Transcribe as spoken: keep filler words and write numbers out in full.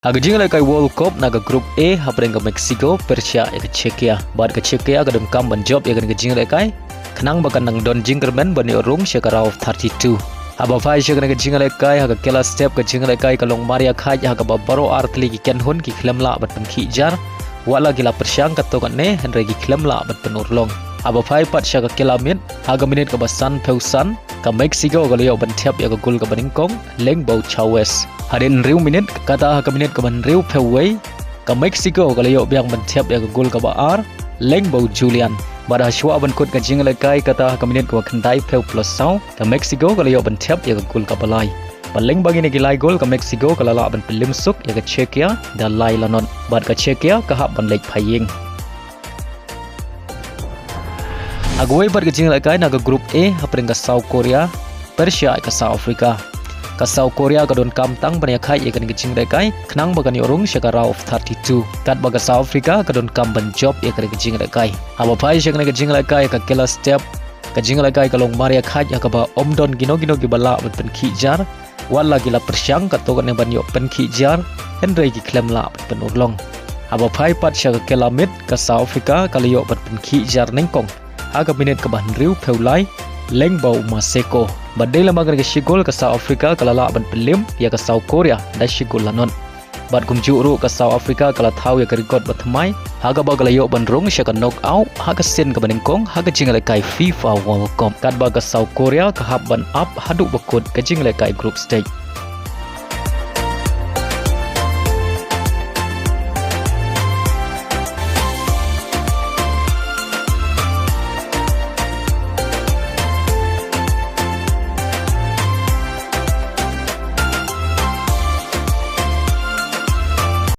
Ha ka jingïalehkai World Cup na ka Group A hapdeng ka Mexico pyrshah ïa ka Czechia. Bad ka Czechia ka donkam ban jop ïa kane ka jingïalehkai khnang ba kan nang don jingkyrmen ban ïoh rung sha ka round of thirty-two. Haba phai sha kane ka jingïalehkai ha ka kylla step ka jingïalehkai ka long mar ïakhait ha kaba baroh artylli ki kynhun ki khlem lah ban pynkhih jar. Wat la ki la pyrshang katto katne hynrei ki khlem lah ban pynurlong. Haba phai pat sha ka kylla miet ha ka minit kaba sanphew san ka Mexico ka la ïoh ban thep ïa ka gol kaba nyngkong lyngba u Chávez. Hadien hynriew minit kata ha ka minit kaba hynriewphew wei ka Mexico ka la ïoh biang ban thep ïa ka gol kaba ar lyngba u Julian. Bad ha shuwa ban kut ka jingïalehkai kata ha ka minit kaba khyndaiphew plus saw ka Mexico ka la ïoh ban thep ïa ka gol kaba lai. Bad lyngba kine ki lai gol ka Mexico ka la lah ban pynlem suk ïa ka Czechia da lai lanot. Bad ka Czechia ka hap ban leit phai ïing. Ha kawei pat ka jingïalehkai na ka Group A hapdeng ka South Korea pyrshah ïa ka South Africa. Ka South Korea ka donkam tang ban ïakhait ïa kane ka jingïalehkai khnang ba kan ïoh rung sha ka round of thirty-two. Katba ka South Africa ka donkam ban jop ïa kane ka jingïalehkai. Haba phai sha kane ka jingïalehkai ha ka kylla step ka jingïalehkai ka long mar ïakhait ha kaba ym don kino kino kiba lah ban pynkhih jar. Wat la ki la pyrshang katto katne ban ïoh pynkhih jar hynrei ki khlem lah ban pynurlong. Haba phai pat sha ka kylla miet ka South Africa ka la ïoh ban pynkhih jar nyngkong ha ka minit kaba hynriewphew lai lyngba u Maseko. Bad dei lem bad kane ka shi gol ka South Africa ka la lah ban pynlem ïa ka South Korea da shi gol lanot. Bad kumjuh ruh ka South Africa ka la thaw ïa ka record bathymmai ha kaba ka la ïoh ban rung sha ka knockout ha ka sien kaba nyngkong ha ka jingïalehkai FIFA World Cup. Katba ka South Korea ka hap ban ap haduh ba kut ka jingïalehkai group stage.